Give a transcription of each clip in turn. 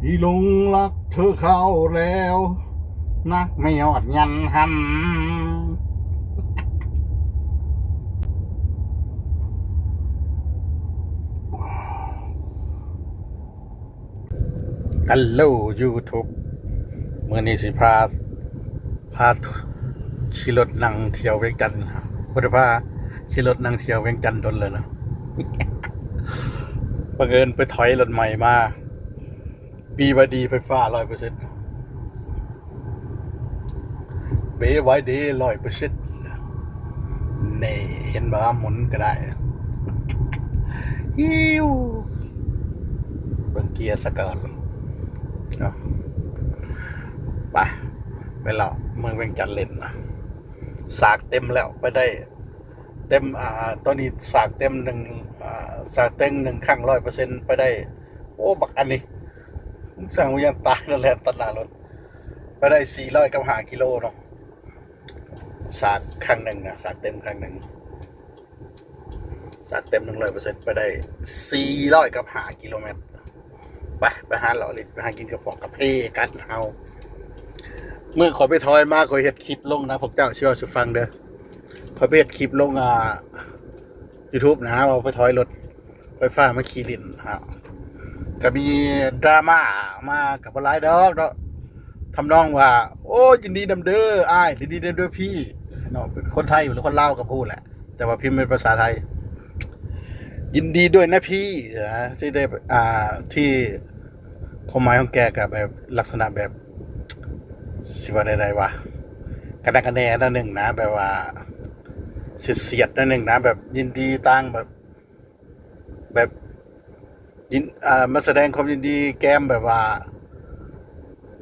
ອີ່ຫຼົງລັກເທີເຂົ້າແລ້ວນະ ໄມ່ຍອດຍັນຫັ້ນ. ຮັລໂຫຼ YouTube ມື້ນີ້ຊິພາ ພາຂີ່ລົດນັ່ງທ່ຽວວຽງຈັນ. ບໍ່ໄດ້ພາຂີ່ລົດນັ່ງທ່ຽວວຽງຈັນດົນແລ້ວນະ. ບັງເອີນໄປຖອຍລົດໃໝ່ມາ ບີວາຍດີ ໄຟຟ້າຮ້ອຍເປີເຊັນ ບີວາຍດີ ຮ້ອຍເປີເຊັນ. ນີ້ ເຫັນບໍ່? ໝູນກໍໄດ້ ຫິວ ເບິ່ງເກຍສະກ່ອນເນາະ. ໄປ ໄປເລາະເມືອງວຽງຈັນເຫຼັ້ນ. ສາກເຕັມແລ້ວ ໄປໄດ້ເຕັມ ອ່າ ຕອນນີ້ສາກເຕັມໜຶ່ງ ອ່າ ສາກເຕັມໜຶ່ງຄັ້ງຮ້ອຍເປີເຊັນ ໄປໄດ້ ໂອ້ ບັກອັນນີ້ ສ້າງຫຍັງຕາຍແລ້ວ ແລ່ນຕັດໜ້າລົດ ໄປໄດ້ສີ່ຮ້ອຍກັບຫ້າກິໂລເນາະ. ສາກຄັ້ງໜຶ່ງນະ ສາກເຕັມຄັ້ງໜຶ່ງ ສາກເຕັມໜຶ່ງຮ້ອຍເປີເຊັນ ໄປໄດ້ສີ່ຮ້ອຍກັບຫ້າກິໂລແມັດ. ໄປ ໄປຫາເລາະຫຼິ້ນ ໄປຫາກິນກະເພາະກາເຟກັນເຮົາ. ມື້ຂ້ອຍໄປຖອຍມາ ຂ້ອຍເຮັດຄລິບລົງນະ ພວກເຈົ້າ ຊິເວົ້າສູ່ຟັງເດີ. ຂ້ອຍໄປເຮັດຄລິບລົງ ອ່າ YouTube ນະ ວ່າໄປຖອຍລົດໄຟຟ້າມາຂີ່ຫຼິ້ນນະ ກໍມີດຣາມ່າມາ ກໍບໍ່ຫຼາຍດອກເນາະ ທຳນອງວ່າ ໂອ້ ຍິນດີນຳເດີອ້າຍ ຍິນດີນຳເດີພີ່ເນາະ. ເປັນຄົນໄທ ຫຼື ຄົນລາວກໍບໍ່ຮູ້ແຫຼະ ແຕ່ວ່າພິມເປັນພາສາໄທ ຍິນດີດ້ວຍນະພີ່ນະ ທີ່ໄດ້ ອ່າ ທີ່ ຄວາມໝາຍຂອງແກກໍແບບລັກສະນະແບບ ຊິວ່າແນວໃດວະ ກະແນກະແນໜ້ອຍໜຶ່ງນະ ແບບວ່າສຽດໆໜ້ອຍໜຶ່ງນະ ແບບຍິນດີຕ່າງແບບ ແບບຍິນ ອ່າ ມາສະແດງຄວາມຍິນດີແກ້ມແບບວ່າ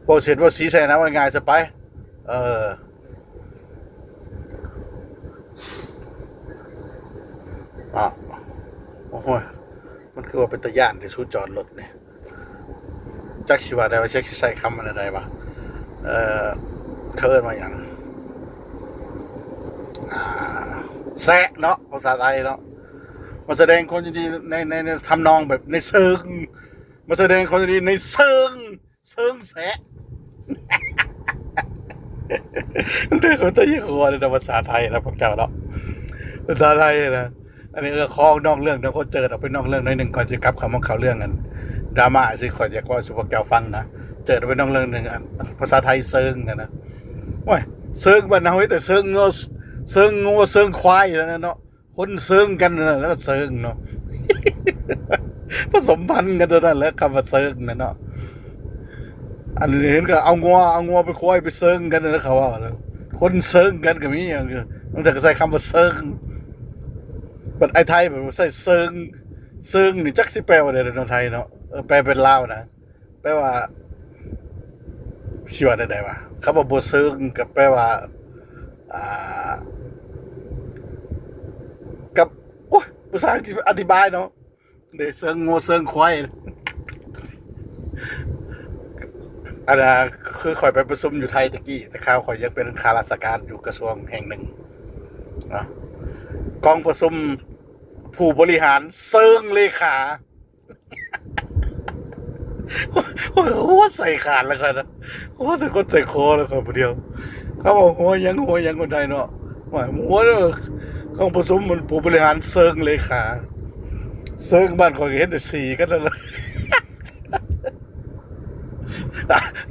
ເວົ້າສຽດເວົ້າສີໃສ່ນະ ວ່າງ່າຍຊະໄປ. ເອີ ອາ ໂອ້ຍ ມັນຄືວ່າເປັນຕາຢ້ານແທ້ ສູຈອດລົດນີ້ ຈັກຊິວ່າແນວໃດ ຈັກຊິໃຊ້ຄຳອັນໃດວະ ເອີ ເຂົາເອີ້ນວ່າຫຍັງ ອ່າ ແຊະເນາະ ພາສາໄທເນາະ ມາສະແດງຄວາມຍິນດີໃນ ໃນ ໃນທຳນອງແບບໃນເຊີງ ມາສະແດງຄວາມຍິນດີໃນເຊີງ ເຊີງແຊະ ເດີ ຄົນໄທຍັງຫົວເນາະ ພາສາໄທນະພວກເຈົ້າເນາະ ພາສາໄທນະ. ອັນນີ້ ເອີ ຂໍອອກນອກເລື່ອງເນາະ ຂໍເຈີດອອກໄປນອກເລື່ອງໜ້ອຍໜຶ່ງ ກ່ອນຊິກັບເຂົ້າມາເຂົ້າເລື່ອງອັນດຣາມ່າ ຊິຂ້ອຍຢາກເວົ້າສູ່ພວກເຈົ້າຟັງນະ ເຈີດອອກໄປນອກເລື່ອງໜຶ່ງ ອັນພາສາໄທເຊີງຫັ້ນນະ. ໂອ້ຍ ເຊີງບ້ານເຮົາມີແຕ່ເຊີງງົວ ເຊີງງົວ ເຊີງຄວາຍເທົ່ານັ້ນເນາະ. ຄົນເຊີງກັນນັ້ນແຫຼະ ເຊີງເນາະ ປະສົມພັນກັນເທົ່ານັ້ນແຫຼະ ຄຳວ່າເຊີງນັ້ນເນາະ. ອັນເຫັນກໍເອົາງົວ ເອົາງົວໄປຄວາຍໄປເຊີງກັນນະ ເຂົາເວົ້ານະ ຄົນເຊີງກັນກໍມີ ບາງເທື່ອກໍໃຊ້ຄຳວ່າເຊີງ ບັດໄອ້ໄທມັນໃຊ້ເຊີງ ເຊີງນີ້ຈັກຊິແປວ່າແນວໃດເນາະ ໄທເນາະ ເອີ ແປເປັນລາວນະ ແປວ່າ ຊິວ່າແນວໃດວະ ຄຳວ່າບໍ່ເຊີງກໍແປວ່າ ອ່າ ກັບ ໂອ້ຍ ບໍ່ຊ່າງຊິອະທິບາຍເນາະ ເດ ເຊີງງົວເຊີງຄວາຍ ອັນນ່າ ຄືຂ້ອຍໄປປະຊຸມຢູ່ໄທແຕ່ກີ້ ແຕ່ຄາວຂ້ອຍຍັງເປັນຂ້າລາຊະການຢູ່ກະຊວງແຫ່ງໜຶ່ງເນາະ ກອງປະຊຸມຜູ້ບໍລິຫານເຊີງເລຂາ ໂອ້ຍ ຫົວໃສ່ຂາດແລ້ວຂ້ອຍນະ ຫົວໃສ່ຄົນໃສ່ຄໍແລ້ວຂ້ອຍຜູ້ດຽວ ເຂົາເວົ້າຫົວຫຍັງ ຫົວຫຍັງບໍ່ໄດ້ເນາະ ວ່າຫົວເດີ ກອງປະຊຸມມັນຜູ້ບໍລິຫານເຊີງເລຂາ ເຊີງບ້ານຂ້ອຍກໍເຫັນແຕ່ສີກັນນັ້ນແຫຼະ.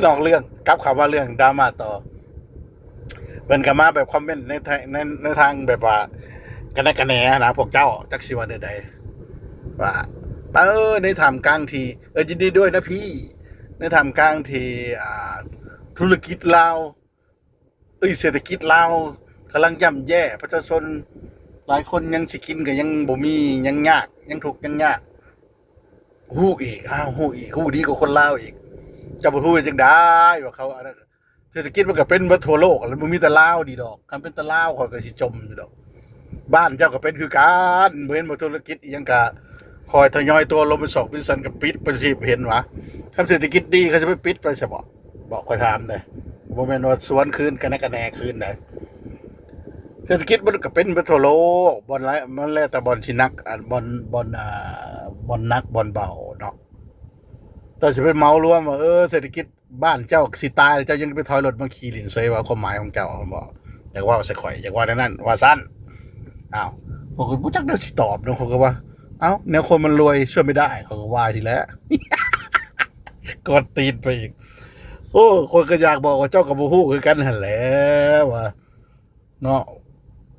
ນອກເລື່ອງ ກັບເຂົ້າມາເລື່ອງດຣາມ່າຕໍ່. ເພິ່ນກໍມາແບບຄອມເມັນໃນ ໃນ ໃນທາງແບບວ່າກະແນກະແໜນະ ພວກເຈົ້າ ຈັກຊິວ່າແນວໃດ ວ່າ ເອີ ໃນທ່າມກາງທີ່ ເອີ ຍິນດີດ້ວຍນະພີ່ ໃນທ່າມກາງທີ່ ອ່າ ທຸລະກິດລາວ ເອີ ເສດຖະກິດລາວກຳລັງຍ່ຳແຍ່ ປະຊາຊົນຫຼາຍຄົນຍັງຊິກິນກໍຍັງບໍ່ມີ ຍັງຍາກ ຍັງທຸກຍັງຍາກ ຮູ້ອີກ ອ້າວ ຮູ້ອີກ ຮູ້ດີກວ່າຄົນລາວອີກ ເຈົ້າບໍ່ຮູ້ໄດ້ຈັ່ງໃດວ່າເຂົາອັນນັ້ນ ເສດຖະກິດມັນກໍເປັນເບິດທົ່ວໂລກ ແລ້ວບໍ່ມີແຕ່ລາວນີ້ດອກ ຄັນເປັນແຕ່ລາວຂ້ອຍກໍຊິຈົ່ມຢູ່ດອກ ບ້ານເຈົ້າກໍເປັນຄືກັນ ບໍ່ເຫັນບໍ່ ທຸລະກິດອີ່ຫຍັງກໍຄ່ອຍທະຍອຍຕົວລົງເປັນຊອກເປັນສັນ ກໍປິດໄປ ຊິເຫັນຫວາ ຄັນເສດຖະກິດດີເຂົາຈະໄປປິດໄປຊະບໍ ບອກ ຂ້ອຍຖາມເດີ້ ບໍ່ແມ່ນວ່າຊວນຄືນກະແນກະແໜຄືນໃດ ເສດຖະກິດມັນກໍເປັນໄປທົ່ວໂລກ ບ່ອນລະ ມັນແລ້ວແຕ່ບ່ອນຊິໜັກ ອັນ ບ່ອນ ບ່ອນ ອ່າ ບ່ອນໜັກບ່ອນເບົາເນາະ ເຈົ້າຊິໄປເໝົາລວມວ່າ ເອີ ເສດຖະກິດບ້ານເຈົ້າຊິຕາຍ ເຈົ້າຍັງໄປຖອຍລົດມາຂີ່ຫຼິ້ນເສີຍ ວ່າຄວາມໝາຍຂອງເຈົ້າ ບໍ່ ຢາກເວົ້າໃສ່ຂ້ອຍ ຢາກເວົ້າແນວນັ້ນ ວ່າຊັ້ນ. ອ້າວ ຂ້ອຍກໍບໍ່ຈັກແນວຊິຕອບເນາະ ຂ້ອຍກໍວ່າ ເອົ້າ ແນວຄົນມັນລວຍຊ່ວຍໄມ່ໄດ້ ຂ້ອຍກໍວ່າຊີ້ແຫຼະ ກວນຕີນໄປອີກ. ໂອ້ ຂ້ອຍກໍຢາກບອກວ່າເຈົ້າກໍບໍ່ຮູ້ຄືກັນຫັ້ນແຫຼະວ່າ ເນາະ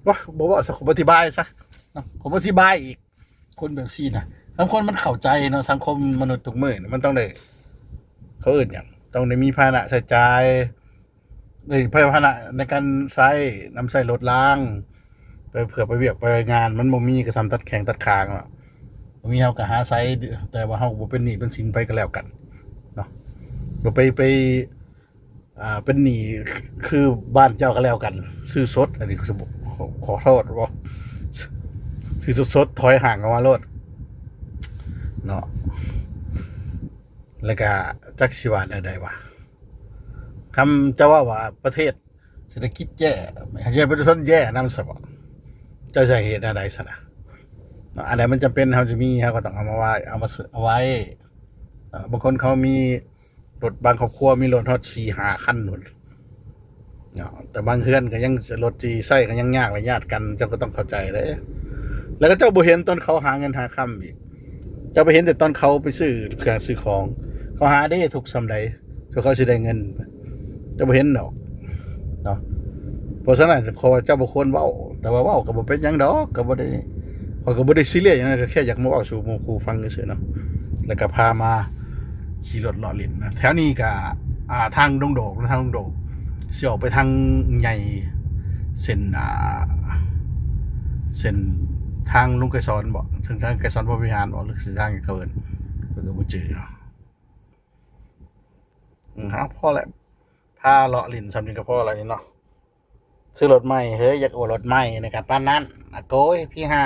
ໂອ້ຍ ບໍ່ເວົ້າຊະ ຂ້ອຍບໍ່ອະທິບາຍຊະເນາະ ຂ້ອຍບໍ່ອະທິບາຍອີກ. ຄົນແບບຊີ້ນະ ສັງຄົມມັນເຂົ້າໃຈເນາະ ສັງຄົມມະນຸດທຸກມື້ນີ້ມັນຕ້ອງໄດ້ ເຂົາເອີ້ນຫຍັງ ຕ້ອງໄດ້ມີພາຫະນະໃຊ້ຈ່າຍ ເອີຍ ພາຫະນະໃນການໃຊ້ ນຳໃຊ້ລົດລາງ ໄປເພື່ອໄປວຽກໄປງານ ມັນບໍ່ມີກໍສ່ຳຕັດແຂ້ງຕັດຂາເນາະ ບໍ່ມີເຮົາກໍຫາໃຊ້ ແຕ່ວ່າເຮົາບໍ່ເປັນໜີ້ເປັນສິນໃຜກໍແລ້ວກັນເນາະ ບໍ່ໄປ ໄປ ອ່າ ເປັນໜີ້ຄືບ້ານເຈົ້າກໍແລ້ວກັນ ຊື້ສົດ ອັນນີ້ຂໍ ຂໍໂທດ ບໍ່ ຊື້ສົດໆ ຖອຍຫ່າງອອກມາໂລດເນາະ. ແລ້ວກະຈັກຊິວ່າແນວໃດວະ ຄຳຈະເວົ້າວ່າປະເທດເສດຖະກິດແຍ່ ໃຫ້ປະຊາຊົນແຍ່ນຳຊະບໍ ເຈົ້າຈະເຮັດແນວໃດຊັ້ນນະເນາະ. ອັນໃດມັນຈຳເປັນເຮົາຈະມີ ເຮົາກໍຕ້ອງເອົາມາໄວ້ ເອົາມາເອົາໄວ້. ເອີ ບາງຄົນເຂົາມີລົດ ບາງຄອບຄົວມີລົດຮອດສີ່ຫ້າຄັນພຸ້ນເນາະ ແຕ່ບາງເຮືອນກໍຍັງ ລົດທີ່ໃຊ້ກໍຍັງຍາກລະຍາດກັນ ເຈົ້າກໍຕ້ອງເຂົ້າໃຈເດ້. ແລ້ວກໍເຈົ້າບໍ່ເຫັນຕອນເຂົາຫາເງິນຫາຄຳອີກ ເຈົ້າໄປເຫັນແຕ່ຕອນເຂົາໄປຊື້ເຄື່ອງຊື້ຂອງ ເຂົາຫາເດ້ທຸກສ່ຳໃດ ເຂົາຊິໄດ້ເງິນ ເຈົ້າບໍ່ເຫັນດອກເນາະ. ເພາະສະນັ້ນ ເຂົາວ່າເຈົ້າບໍ່ຄວນເວົ້າ ແຕ່ວ່າເວົ້າກໍບໍ່ເປັນຫຍັງດອກ ກໍບໍ່ໄດ້ ຂ້ອຍກໍບໍ່ໄດ້ຊີຣຽສຫຍັງ ກໍແຄ່ຢາກມາເວົ້າສູ່ໝູ່ຄູ່ຟັງຊື່ໆເນາະ. ແລ້ວກໍພາມາຂີ່ລົດເລາະຫຼິ້ນນະ ແຖວນີ້ກໍ ອ່າ ທາງດົງໂດກ ທາງດົງໂດກ ຊິອອກໄປທາງໃຫຍ່ ເສັ້ນ ອ່າ ເສັ້ນທາງລຸງໄກສອນບໍ ເສັ້ນທາງໄກສອນພົມວິຫານບໍ ຫຼືເສັ້ນທາງຫຍັງເຂົາເອີ້ນ ຂ້ອຍກໍບໍ່ຈື່ເນາະ. ອືມ ເອົາ ພໍແລ້ວ ພາເລາະຫຼິ້ນສ່ຳນີ້ກໍພໍແລ້ວນີ້ເນາະ. ຊື້ລົດໃໝ່ເຮີ້ຍ ຢາກອວດລົດໃໝ່ນີ້ກໍປານນັ້ນ ອາໂກຍ ພີຫ້າ